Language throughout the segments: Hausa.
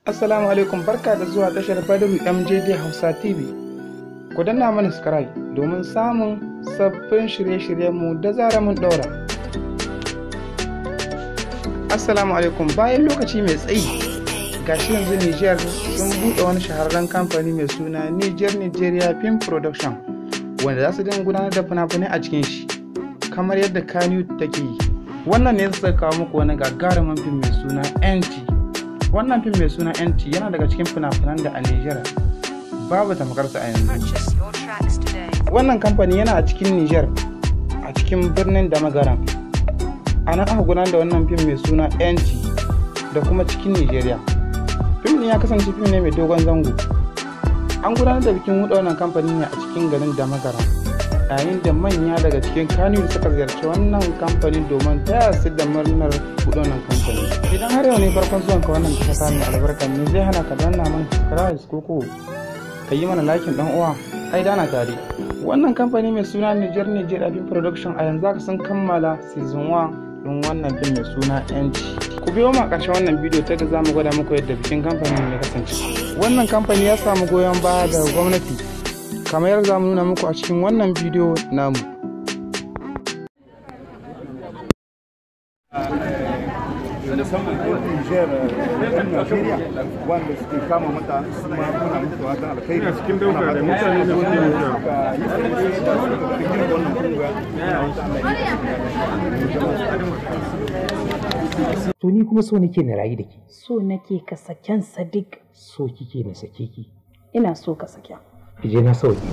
Assalamu alaikum, barka da zuwa tashar Badaru MJD Hausa TV. Ku danna mana subscribe domin samun sabbin shirye-shiryenmu da zarar mun ɗaura. Assalamu alaikum, bayan lokaci mai tsayi gashi yanzu Niger sun buɗe wani shahararren kamfani mai suna Niger Nigeria Film Production, wanda za su dinga gudanar da fina-finai a cikin shi kamar yadda Kannywood take yi. Wannan ne suka kawo muku wani gagarumin fim mai suna NT. Wannan fim mai suna NT yana daga cikin fina-finan da a Niger babu tamkarsa a yanzu. Wannan kamfani yana a cikin Niger, a cikin birnin Damagaram. A nan aka gudanar da wannan fim mai suna NT da kuma cikin Nigeria. Fim ɗin ya kasance fim ne mai dogon zango. An gudanar da bikin buɗe wannan kamfani ne a cikin garin Damagaram, yayin da manya daga cikin Kannywood suka ziyarci wannan kamfanin domin taya su da murnar buɗe wannan kamfani. Idan har yau ne farkon zuwan ka wannan tasha mai albarka, ne zai hana ka danna mana subscribe ko ko ka yi mana like dan uwa? Ai dana tare. Wannan kamfani mai suna Niger Nigeria Film Production a yanzu haka sun kammala season 1 din wannan fim mai suna NT. Ku biyo mu a ƙarshen wannan bidiyo ta da za mu gwada muku yadda bikin kamfanin ya kasance. Wannan kamfani ya samu goyon baya daga gwamnati kamar yadda za mu nuna muku a cikin wannan bidiyo namu. Musamman ko Niger da Najeriya wanda suke kama mata, su ma muna musu fatan alkhairi. Cikin dauka da mutane da suke suka yi suka gina wannan kungiya, muna musu Allah ya To ni kuma so nake na rayu da ke. So nake ka saken Sadiq. So kike na sake ki? Ina so ka sake. Ki je na sauke.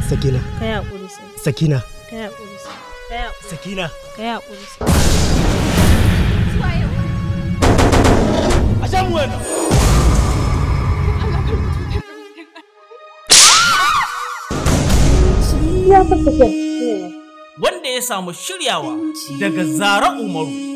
Sakina. Kai hakuri sai. Sakina. Kai hakuri sai. Kai hakuri. Sakina. Kai hakuri sai. A sha mu wannan. Ya fi saken. Wanda ya samu shiryawa daga Zara Umaru.